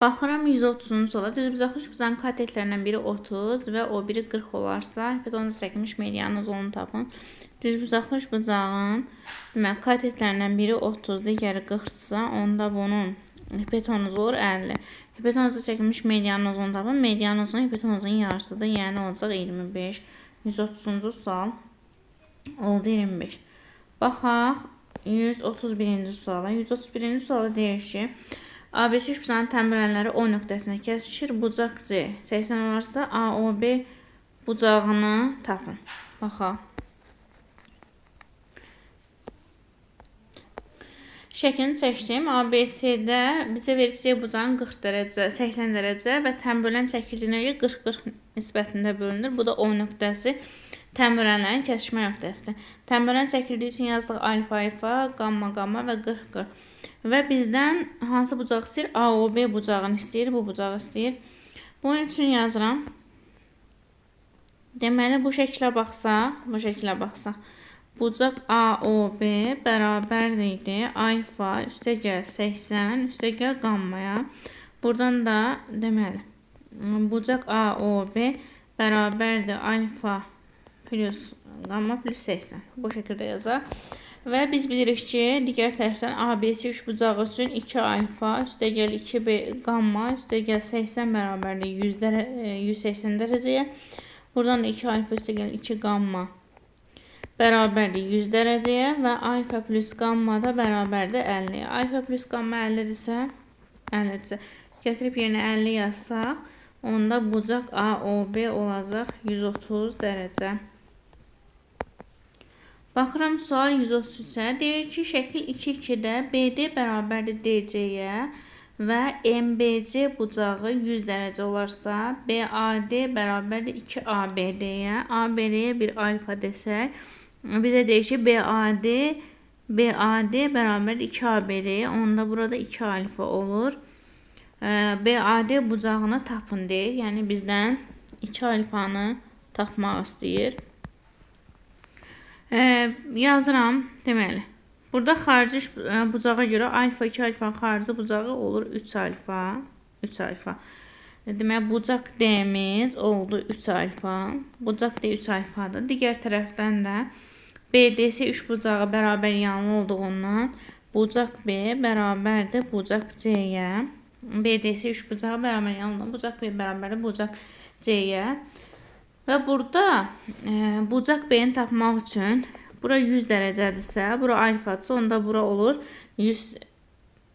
Baxıram 130-cu suala. Düzbucaqlı üçbucağın katetlərindən biri 30 və o biri 40 olarsa, hipotenuza çəkilmiş medianın uzunluğunu tapın. Düzbucaqlı üçbucağın deməli katetlərindən biri 30, digəri 40-dırsa, onda bunun hipotenuzu olur 50. Hipotenuza çəkilmiş medianın uzunluğunu tapın. Medianın uzunluğu hipotenuzun yarısıdır, yəni olacaq 25. 130-cu sual oldu 25. Baxaq 131-ci suala. 131-ci suala deyir ki, ABC üçbucağının tənbölənləri O nöqtəsinə kəsişir. Bucaq C 80 olarsa AOB bucağını tapın. Baxaq. Şəklini çəkdim. ABC-də bizə verib C bucağının 40 dərəcə, 80 dərəcə və tənbölən çəkildiyinə görə 40-40 nisbətində bölünür. Bu da O nöqtəsi tənbölənlərin kəsişmə nöqtəsidir. Tənbölən çəkildiyi üçün yazdıq alfa, alfa, qamma, qamma və 40-40. Və bizdən hansı bucaq istəyir? AOB bucağını istəyir, bu bucağı istəyir. Bunun üçün yazıram. Deməli, bu şəklə baxsaq, bucaq AOB bərabərdir idi alfa üstəgəl 80 üstəgəl qammaya. Buradan da deməli, bucaq AOB bərabərdir alfa plus qamma plus 80. Bu şəkildə yazaq. Və biz bilirik ki, digər tərəfdən ABC üçbucağı üçün 2 alfa üstəgəl 2B qamma üstəgəl 80 bərabərdir 180 dərəcəyə. Buradan da 2 alfa üstəgəl 2 qamma bərabərdir 100 dərəcəyə və alfa plus qamma da bərabərdir 50-yə. Alfa plus qamma 50-dirsə, 50-dirsə, gətirib yerinə 50 yazsaq, onda bucaq AOB olacaq 130 dərəcə. Baxıram sual 133-ə. Deyir ki, şəkil 2-2-də BD bərabərdir DC-yə və MBC bucağı 100 dərəcə olarsa, BAD bərabərdir 2ABD-yə. ABD-yə bir alfa desək, bizə deyir ki, BAD bərabərdir 2ABD-yə. Onda burada 2 alfa olur. BAD bucağını tapın deyir. Yəni bizdən 2 alfanı tapmaq istəyir. Yazıram, deməli, burada xarici bucağa görə alfa 2 alfanın xarici bucağı olur 3 alfa, 3 alfa. Deməli, bucaq D-miz oldu 3 alfa, bucaq D 3 alfadır. Digər tərəfdən də BDC 3 bucağı bərabər yanlı olduğundan bucaq B bərabərdir bucaq C-yə. BDC 3 bucağı bərabər yanlı olduğundan bucaq B bərabərdir bucaq C-yə. Və burada bucaq B-ni tapmaq üçün bura 100 dərəcədirsə, bura alfadırsa, onda bura olur 100,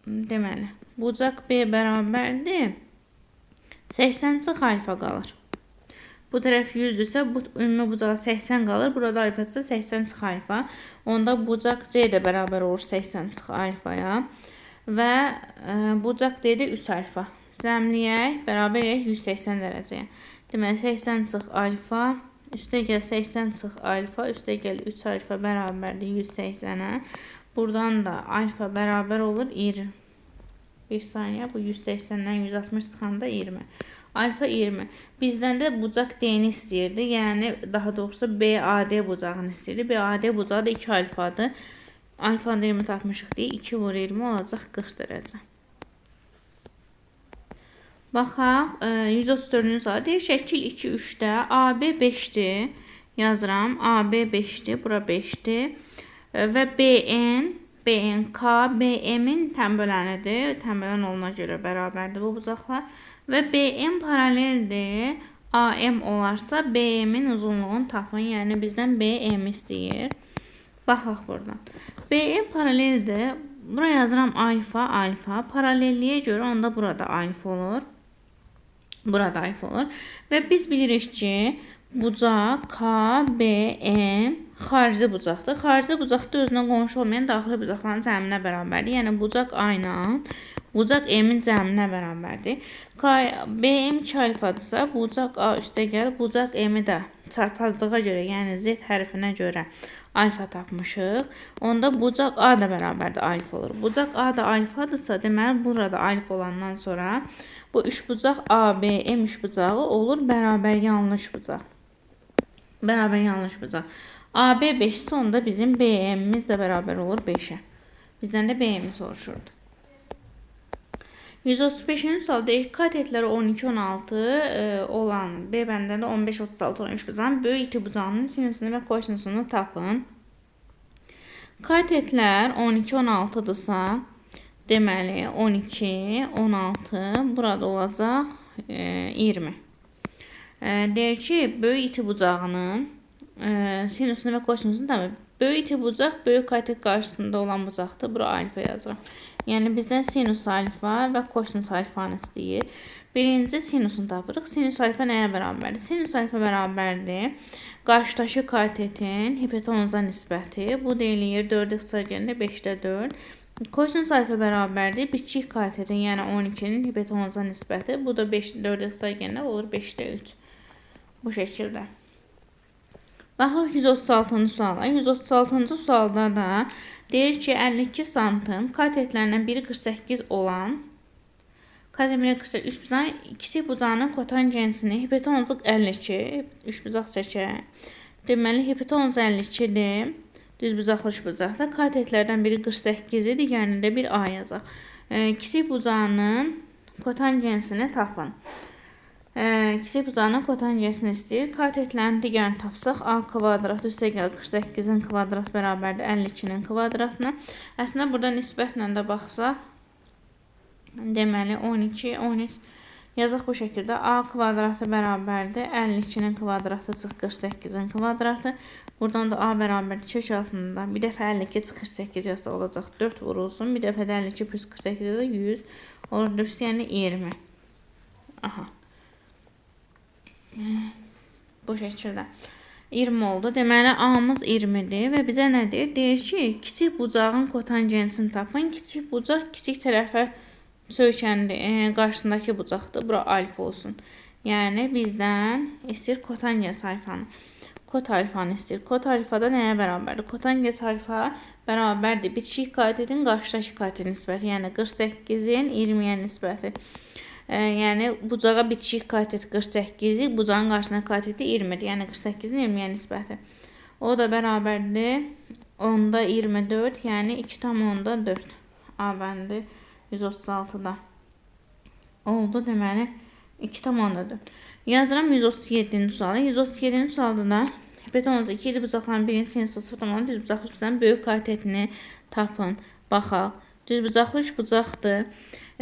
deməli, bucaq B bərabərdir 80 çıx alfa qalır. Bu tərəf 100-dürsə, bu ümumi bucağa 80 qalır. Burada alfadırsa 80 çıx alfa. Onda bucaq C də bərabər olur 80 çıx alfaya. Və bucaq D də 3 alfa. Cəmləyək, bərabər eləyək 180 dərəcəyə. Deməli, 80 çıx alfa, üstəgəl 80 çıx alfa, üstəgəl 3 alfa bərabərdir 180-ə. Buradan da alfa bərabər olur 20. Bir saniyə, bu 180-dən 160 çıxanda 20. Alfa 20. Bizdən də bucaq D-ni istəyirdi. Yəni, daha doğrusu BAD bucağını istəyirdi. BAD bucağı da 2 alfadır. Alfanı 20 tapmışıq deyə 2 vur 20 olacaq 40 dərəcə. Baxaq, 134-cü sual deyir, şəkil 2-3-də AB 5-dir. Yazıram, AB 5-dir, bura 5-dir. Və BN, BNK, BM-in tənbölənidir. Tənbölən oluna görə bərabərdir bu bucaqlar. Və BM paraleldir. AM olarsa, BM-in uzunluğunu tapın. Yəni, bizdən BM istəyir. Baxaq buradan. BM paraleldir. Bura yazıram alfa, alfa. Paralelliyə görə onda burada alfa olur. Burada alfa olur. Və biz bilirik ki, bucaq KBM xarici bucaqdır. Xarici bucaqda özünə qonşu olmayan daxili bucaqların cəminə bərabərdir. Yəni, bucaq A ilə bucaq M-in cəminə bərabərdir. BM 2 alfadırsa, bucaq A üstəgəl, bucaq M-i də çarpazlığa görə, yəni Z hərfinə görə alfa tapmışıq. Onda bucaq A da bərabərdir alfa olur. Bucaq A da alfadırsa, deməli, burada alfa olandan sonra bu üçbucaq ABM üçbucağı olur bərabər yanlı üçbucaq. Bərabər yanlı üçbucaq. AB 5 isə onda bizim BM-imiz də bərabər olur 5-ə. Bizdən də BM-i soruşurdu. 135-ci sual deyir ki, katetləri 12, 16 olan B bəndində də 15, 36 olan üçbucağın böyük iti bucağının sinusunu və kosinusunu tapın. Katetlər 12, 16-dırsa, deməli 12, 16, burada olacaq 20. Deyir ki, böyük iti bucağının sinusunu və kosinusunu tapın. Böyük iti bucaq böyük katet qarşısında olan bucaqdır. Bura alfa yazıram. Yəni bizdən sinus alfa və kosinus alfanı istəyir. Birinci sinusunu tapırıq. Sinus alfa nəyə bərabərdir? Sinus alfa bərabərdir qarşıdakı katetin hipotenuza nisbəti. Bu da eləyir 4 ixtisar gələndə 5-də 4. Kosinus alfa bərabərdir bitişik katetin, yəni 12-nin hipotenuza nisbəti. Bu da 4 ixtisar gələndə olur 5-də 3. Bu şəkildə. Baxaq 136-cı suala. 136-cı sualda da deyir ki, 52 santim katetlərindən biri 48 olan katet biri 48 üçbucağın kiçik bucağının kotangensini hipotenuzu 52 üçbucaq çəkək. Deməli hipotenuz 52-dir. Düzbucaqlı üçbucaqda katetlərdən biri 48-dir, digərində də bir A yazaq. Kiçik bucağının kotangensini tapın. Kiçik bucağının kotangensini istəyir. Katetlərin digərini tapsaq, A kvadratı üstə gəl 48-in kvadratı bərabərdir 52-nin kvadratına. Əslində, burada nisbətlə də baxsaq, deməli 12, 13 yazaq bu şəkildə. A kvadratı bərabərdir 52-nin kvadratı çıx 48-in kvadratı. Buradan da A bərabərdir kök altında. Bir dəfə 52 çıx 48 yazsa olacaq 4 vurulsun. Bir dəfə də 52 plus 48 yazsa 100 olur 4, yəni 20. Aha. Bu şəkildə 20 oldu. Deməli, A-mız 20-dir və bizə nə deyir? Deyir ki, kiçik bucağın kotangensini tapın. Kiçik bucaq kiçik tərəfə söykəndi, qarşısındakı bucaqdır. Bura alfa olsun. Yəni, bizdən istəyir kotangens alfanı. Kot alfanı istəyir. Kot alfa da nəyə bərabərdir? Kotangens alfa bərabərdir bitişik katetin qarşıdakı katetin nisbəti. Yəni, 48-in 20-yə nisbəti. Yəni, bucağa bitişik katet 48-dir, bucağın qarşısına kateti 20-dir. Yəni, 48-in 20-yə nisbəti. O da bərabərdir 10-da 24, yəni 2,4 A bəndi 136-da oldu. Deməli, 2,4. Yazıram 137-ci sualı. 137-ci sualda da hipotenuzu 2 idi bucaqların birinin sinusu 0,10 düzbucaqlı üçbucağın böyük katetini tapın. Baxaq. Düzbucaqlı üçbucaqdır.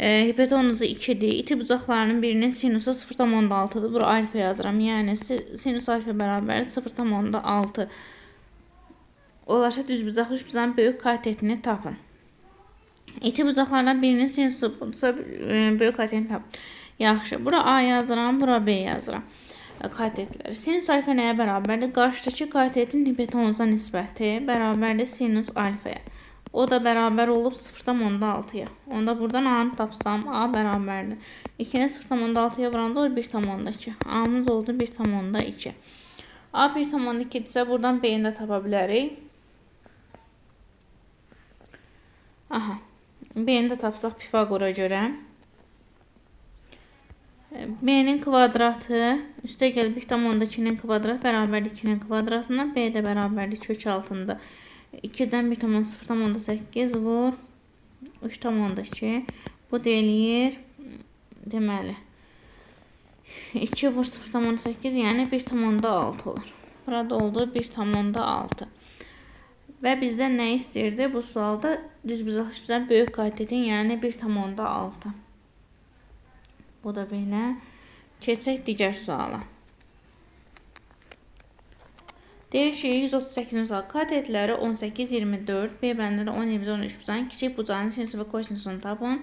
Hipotenuzu 2-dir. İti bucaqlarının birinin sinusu 0,6-dır. Bura alfa yazıram. Yəni sinus alfa bərabər 0,6 olarsa düzbucaqlı üçbucağın böyük katetini tapın. İti bucaqlardan birinin sinusu böyük katetini tapın. Yaxşı. Bura A yazıram, bura B yazıram. Katetləri. Sinus alfa nəyə bərabərdir? Qarşıdakı katetin hipotenuza nisbəti bərabərdir sinus alfaya. O da bərabər olub 0,6-ya. Onda buradan A-nı tapsam, A bərabərdir. 2-ni 0,6-ya vuranda olur 1,2. A-mız oldu 1,2. A 1,2-dirsə, buradan B-ni də tapa bilərik. Aha. B-ni də tapsaq Pifaqora görə. B-nin kvadratı üstə gəl 1,2-nin kvadratı bərabərdir 2-nin kvadratına. B də bərabərdir kök altında. 2-dən 1,0,8 vur 3,2. Bu da eləyir, deməli, 2 vur 0,8, yəni 1,6 olur. Burada oldu 1,6. Və bizdən nə istəyirdi? Bu sualda düzbucaqlı üçbucağın böyük katetin, yəni 1,6. Bu da belə. Keçək digər suala. Deyir ki, 138-ci sual. Katetləri 18, 24, B bəndində 10, 24, 13 bucağın kiçik bucağının sinusu və kosinusunu tapın.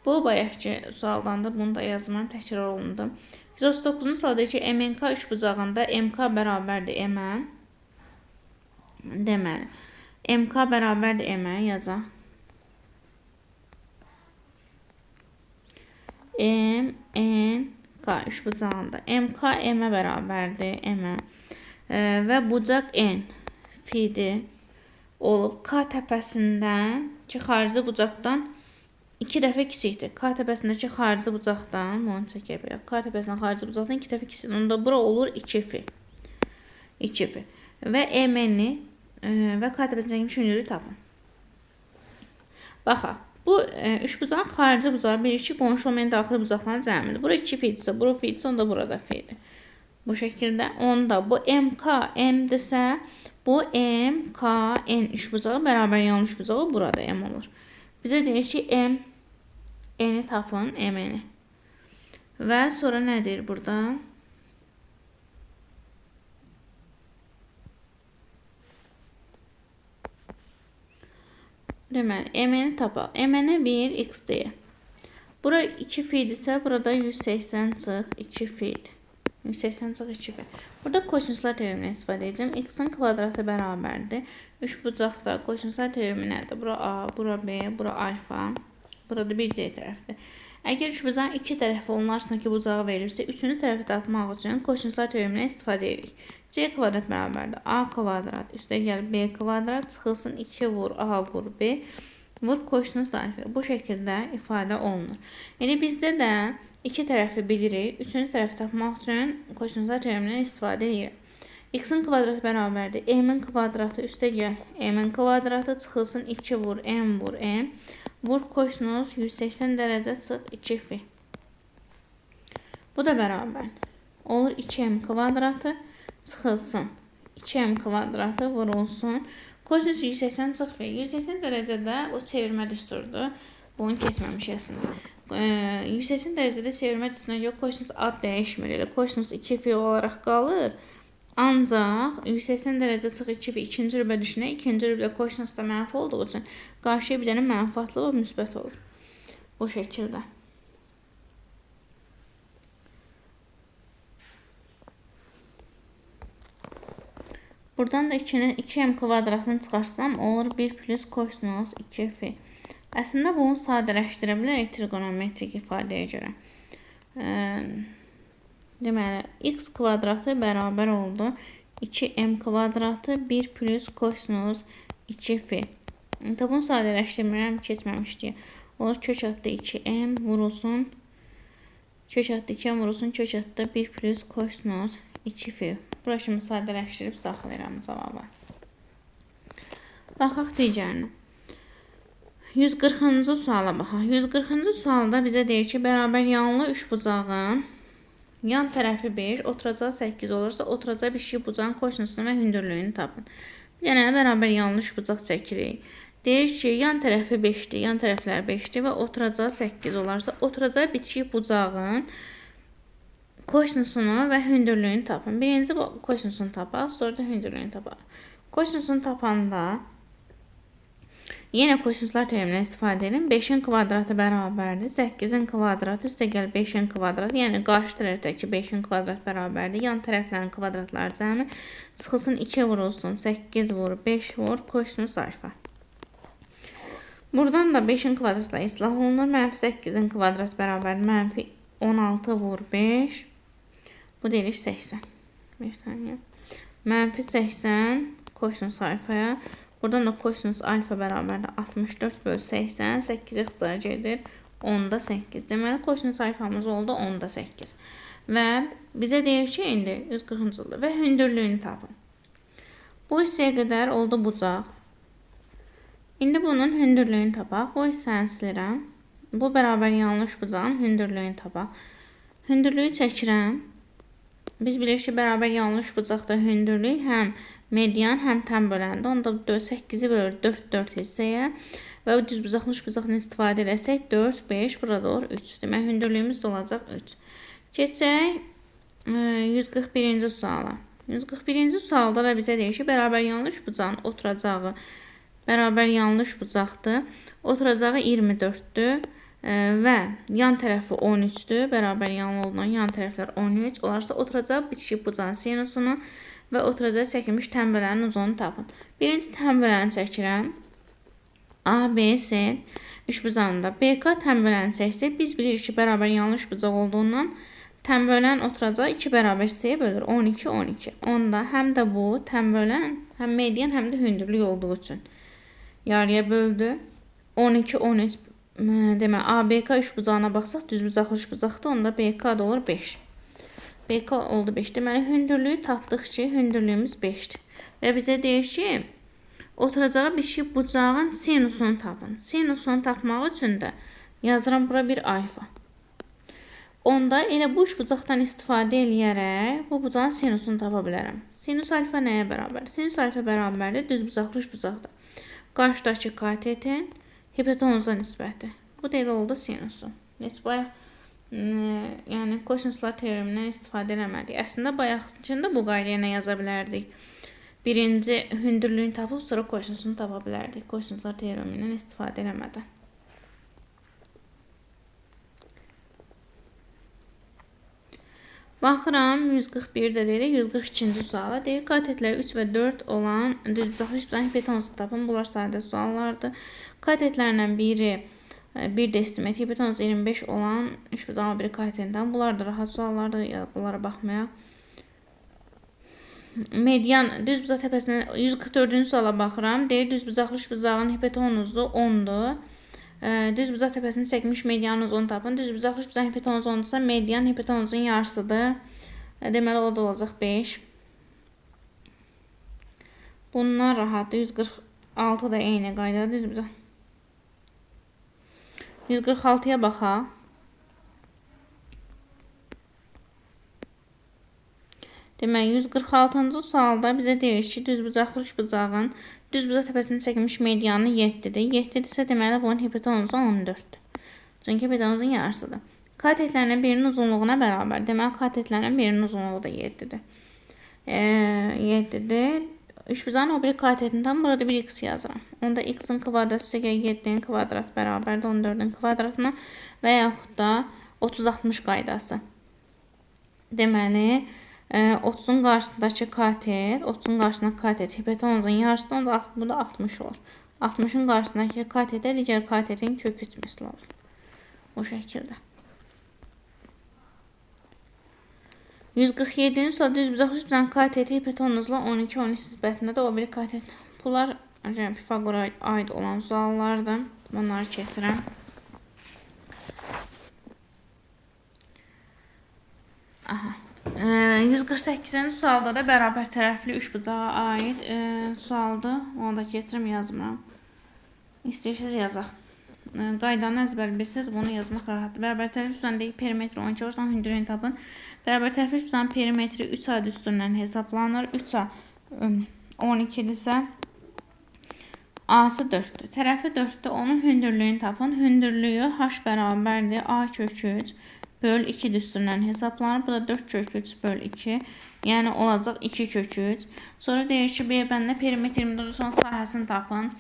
Bu, bayaqki sualdan da bunu da yazmıram, təkrar olundu. 139-cu sual deyir ki, MNK üçbucağında MK bərabərdir M-ə. Deməli, MK bərabərdir M-ə yazaq. M, N, K üçbucağında. MK M-ə bərabərdir, M-ə. Və bucaq N fi-dir olub. K təpəsindən ki, xarici bucaqdan 2 dəfə kiçikdir. K təpəsindəki xarici bucaqdan, bunu çəkək belə. K təpəsindən xarici bucaqdan 2 dəfə kiçikdir. Onda bura olur 2 fi. 2 fi. Və MN-i və K təpəsindən çəkilmiş hündürlüyü tapın. Baxaq. Bu üçbucağın xarici bucağı 1, 2 qonşu olmayan daxili bucaqların cəmidir. Bura 2 fi-dirsə, bura fi-dirsə, onda burada fi-dir. Bu şəkildə onda bu MK M-dirsə, bu M, K, N üçbucağı bərabər yanlı üçbucağı burada M olur. Bizə deyir ki, M, N-i tapın, M-ni. Və sonra nə deyir burada? Deməli, M-ni tapaq. M-nə 1, X deyə. Bura 2 fi-dirsə, burada 180 çıx 2 fi-dir. 180 çıx 2 fi. Burada kosinuslar teoremindən istifadə edəcəm. X-in kvadratı bərabərdir. Üçbucaqda kosinuslar teoremi nədir? Bura A, bura B, bura alfa. Burada bir C tərəfdir. Əgər üçbucağın iki tərəfi onun arasındakı bucağı verilibsə, üçüncü tərəfi tapmaq üçün kosinuslar teoremindən istifadə edirik. C kvadrat bərabərdir. A kvadrat üstə gəl B kvadrat çıxılsın 2 vur A vur B vur kosinus alfa. Bu şəkildə ifadə olunur. Yəni bizdə də iki tərəfi bilirik. Üçüncü tərəfi tapmaq üçün kosinuslar teoremindən istifadə edirik. X-in kvadratı bərabərdir. M-in kvadratı üstə gəl M-in kvadratı çıxılsın 2 vur M vur M. Vur kosinus 180 dərəcə çıx 2 fi. Bu da bərabərdir. Olur 2m kvadratı çıxılsın. 2m kvadratı vurulsun. Kosinus 180 çıx fi. 180 dərəcədə o çevirmə düsturdur. Bunu keçməmiş əslində. 180 dərəcədə çevirmə düsturuna görə kosinus ad dəyişmir. Elə kosinus 2 fi olaraq qalır. Ancaq 180 dərəcə çıx 2 fi ikinci rübə düşünək. İkinci rübədə kosinus da mənfi olduğu üçün qarşıya bir dənə mənfi atılır və müsbət olur. Bu şəkildə. Buradan da 2m kvadratını çıxarsam olur 1 plus kosinus 2 fi. Əslində bunu sadələşdirə bilərik trigonometrik ifadəyə görə. Deməli, x kvadratı bərabər oldu 2m kvadratı 1 plus kosinus 2 fi. Bunu sadələşdirmirəm, keçməmiş deyə. Olur kök altda 2m vurulsun. Kök altda 2m vurulsun, kök altda 1 plus kosinus 2 fi. Bura kimi sadələşdirib saxlayıram cavabı. Baxaq digərinə. 140-cı suala baxaq. 140-cı sualda bizə deyir ki, bərabər yanlı üçbucağın yan tərəfi 5, oturacağı 8 olursa, oturacağı bir şey bucağın kosinusunu və hündürlüyünü tapın. Bir dənə bərabər yanlı üçbucaq çəkirik. Deyir ki, yan tərəfi 5-dir, yan tərəflər 5-dir və oturacağı 8 olarsa, oturacağı bitişik bucağın kosinusunu və hündürlüyünü tapın. Birinci kosinusunu tapaq, sonra da hündürlüyünü tapaq. Kosinusunu tapanda yenə kosinuslar terimindən istifadə edin. 5-in kvadratı bərabərdir. 8-in kvadratı üstə gəl 5-in kvadratı. Yəni qarşı tərəfdəki 5-in kvadratı bərabərdir. Yan tərəflərin kvadratları cəmi çıxılsın 2 vurulsun. 8 vur, 5 vur, kosinus alfa. Buradan da 5-in kvadratla islah olunur. Mənfi 8-in kvadratı bərabərdir. Mənfi 16 vur 5. Bu deyilir 80. 5 saniyə. Mənfi 80 kosinus alfaya. Buradan da kosinus alfa bərabərdir 64 bölü 80. 8-i ixtisara gedir. 10-da 8. Deməli, kosinus alfamız oldu 10-da 8. Və bizə deyir ki, indi 140-cı ildə və hündürlüyünü tapın. Bu hissəyə qədər oldu bucaq. İndi bunun hündürlüyünü tapaq. Bu hissəni silirəm. Bu bərabər yanlış bucağın hündürlüyünü tapaq. Hündürlüyü çəkirəm. Biz bilirik ki, bərabər yanlış bucaqda hündürlük həm median, həm təm böləndə. Onda 8-i bölür 4, 4 hissəyə və o düzbucaqlı üçbucaqdan istifadə eləsək 4, 5, burada olur 3. Demək, hündürlüyümüz də olacaq 3. Keçək 141-ci suala. 141-ci sualda da bizə deyir ki, bərabər yanlış bucağın oturacağı bərabər yanlış bucaqdır. Oturacağı 24-dür. Və yan tərəfi 13-dür. Bərabər yanlı olduğundan yan tərəflər 13. Olarsa oturacağı bitişik bucağın sinusunu və oturacağı çəkilmiş tənbələrin uzunluğunu tapın. Birinci tənbələni çəkirəm. A, B, C üçbucağında BK tənbələni çəksək, biz bilirik ki, bərabər yanlı üçbucaq olduğundan tənbələn oturacağı 2 bərabər C-yə bölür. 12, 12. Onda həm də bu tənbələn, həm median, həm də hündürlük olduğu üçün yarıya böldü. 12, 13. Demək, ABK üçbucağına baxsaq, düzbucaqlı üçbucaqdır. Onda BK da olur 5. BK oldu 5. Deməli, hündürlüyü tapdıq ki, hündürlüyümüz 5-dir. Və bizə deyir ki, Oturacağı bir şey bucağın sinusunu tapın. Sinusunu tapmaq üçün də yazıram bura bir alfa. Onda elə bu üçbucaqdan istifadə eləyərək bu bucağın sinusunu tapa bilərəm. Sinus alfa nəyə bərabərdir? Sinus alfa bərabərdir düzbucaqlı üçbucaqda. Qarşıdakı katetin hipotenuza nisbəti. Bu da elə oldu sinusu. Heç bayaq yəni kosinuslar teoremindən istifadə eləmədik. Əslində bayaqçında bu qaydaya nə yaza bilərdik? Birinci hündürlüyünü tapıb sonra kosinusunu tapa bilərdik. Kosinuslar teoremindən istifadə eləmədən. Baxıram, 141-də deyirik, 142-ci suala deyir. Katetləri 3 və 4 olan düzbucaqlı üçbucağın hipotenuzunu tapın. Bunlar sadə suallardır. Katetlərlə biri 1 desimetr, hipotenuz 25 olan üçbucağın biri katetindən. Bunlar da rahat suallardır, bunlara baxmayaq. Median düzbucaq təpəsindən 144-cü suala baxıram. Deyir, düzbucaqlı üçbucağın hipotenuzu 10-dur. Düzbucaq təpəsini çəkmiş medianın uzunluğunu tapın. Düzbucaqlı üçbucağın hipotenuzu 10-dursa, median hipotenuzun yarısıdır. Deməli, o da olacaq 5. Bunlar rahatdır. 146 da eyni qayda. Düzbucaq. 146-ya baxaq. Deməli, 146-cı sualda bizə deyir ki, düzbucaqlı üçbucağın düzbucaq təpəsini çəkmiş medianı 7-dir. 7-dirsə, deməli, bunun hipotenuzu 14-dür. Çünki hipotenuzun yarısıdır. Katetlərinin birinin uzunluğuna bərabər. Deməli, katetlərinin birinin uzunluğu da 7-dir. 7-dir. Üçbucağın o biri katetindən burada bir x yazıram. Onda x-in kvadratı üstəgəl 7-nin kvadratı bərabərdir 14-ün kvadratına və yaxud da 30-60 qaydası. Deməli, 30-un qarşısındakı katet, 30-un qarşısındakı katet hipotenuzun yarısıdır, onda bu da 60 olur. 60-ın qarşısındakı katetə digər katetin kök 3 misli olur. Bu şəkildə. 147-ci sual düzbucaqlı üçbucağın kateti hipotenuzla 12-13 nisbətində də o biri katet. Bunlar Pifaqora aid olan suallardır. Bunları keçirəm. Aha. 148-ci sualda da bərabər tərəfli üçbucağa aid sualdır. Onu da keçirim, yazmıram. İstəyirsiniz yazaq. Qaydanı əzbər bilsəz, bunu yazmaq rahatdır. Bərabər tərəfli üçbucağın deyik, perimetri 12 olursa, hündürlüyünü tapın. Bərabər tərəfli üçbucağın perimetri 3A düsturundan hesablanır. 3A 12-dirsə, A'sı 4-dür. Tərəfi 4-dür. Onun hündürlüyünü tapın. Hündürlüyü H bərabərdir A kök 3 böl 2 düsturundan hesablanır. Bu da 4 kök 3 böl 2. Yəni olacaq 2 kök 3. Sonra deyir ki, B bəndində perimetr 24 son sahəsini tapın.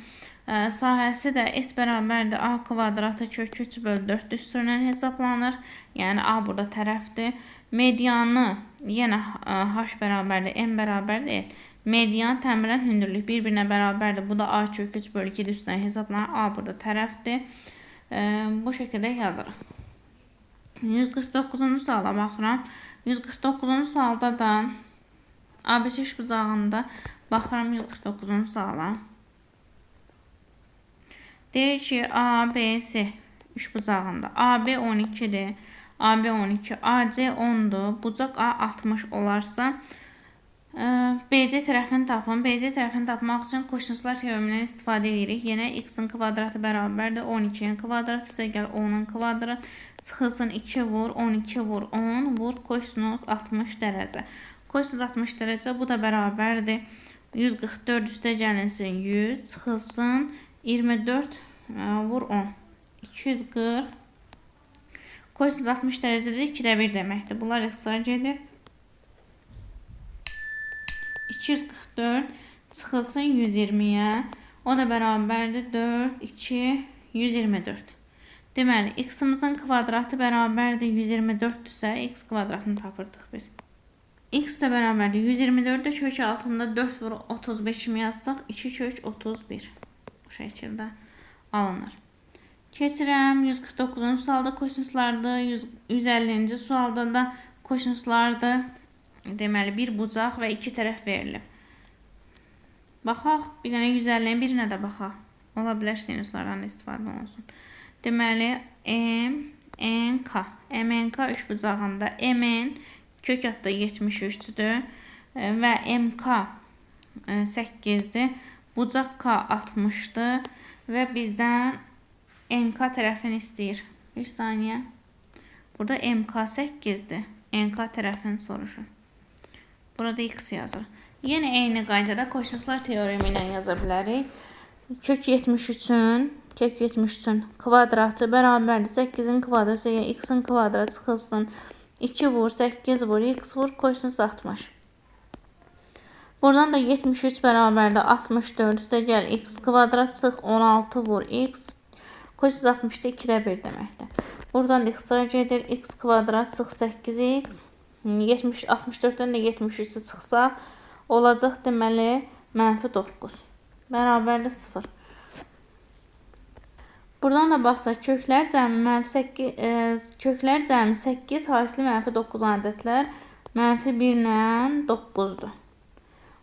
Sahəsi də S bərabərdir A kvadratı kök 3 böl 4 düsturundan hesablanır. Yəni A burada tərəfdir. Medianı yenə H bərabərdir, M bərabərdir. Median təmirən hündürlük bir-birinə bərabərdir. Bu da A kök 3 böl 2 düsturundan hesablanır. A burada tərəfdir. Bu şəkildə yazırıq. 149-cu suala baxıram. 149-cu sualda da ABC üçbucağında baxıram 149-cu suala. Deyir ki, ABC üçbucağında AB 12-dir. AB 12, AC 10-dur. Bucaq A 60 olarsa BC tərəfini tapın. BC tərəfini tapmaq üçün kosinuslar teoremindən istifadə edirik. Yenə x-in kvadratı bərabərdir 12-nin kvadratı üstəgəl 10-un kvadratı. Çıxılsın 2 vur, 12 vur, 10 vur, kosinus 60 dərəcə. Kosinus 60 dərəcə, bu da bərabərdir. 144 üstə gəlinsin 100, çıxılsın 24 vur 10. 240. Kosinus 60 dərəcədir, 2-də 1 deməkdir. Bunlar ixtisar gedir. 244 çıxılsın 120-yə. O da bərabərdir 4, 2, 124. Deməli, x-imizin kvadratı bərabərdir 124-dürsə, x kvadratını tapırdıq biz. X də bərabərdir 124-də kök altında 4 vur 35 kimi yazsaq, 2 kök 31. Bu şəkildə alınır. Keçirəm, 149-cu sualda kosinuslardır, 150-ci sualda da kosinuslardır. Deməli, bir bucaq və iki tərəf verilib. Baxaq, bir dənə 150-nin birinə də baxaq. Ola bilər sinuslardan da istifadə olunsun. Deməli, M, N, K. M, N, K üçbucağında M, N kök adda 73-dür və M, K 8-dir. Bucaq K 60-dır və bizdən NK tərəfini istəyir. Bir saniyə. Burada MK 8-dir. NK tərəfini soruşur. Burada X yazır. Yenə eyni qaydada kosinuslar teoremi ilə yaza bilərik. Kök 73-ün kök 73-ün kvadratı bərabərdir 8-in kvadratı, yəni x-in kvadratı çıxılsın. 2 vur, 8 vur, x vur, kosinus 60. Buradan da 73 bərabərdir 64 üstə gəl x kvadrat çıx 16 vur x. Kosinus 60 da 2-də 1 deməkdir. Buradan da ixtisar gedir. X kvadrat çıx 8x. 64-dən də 73-ü çıxsa olacaq deməli mənfi 9. Bərabərdir 0. Buradan da baxsaq köklər cəmi mənfi 8, köklər cəmi 8 hasili mənfi 9 ədədlər mənfi 1 ilə 9-dur.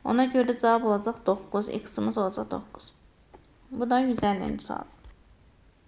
Ona görə cavab olacaq 9, x-imiz olacaq 9. Bu da 150-ci sual.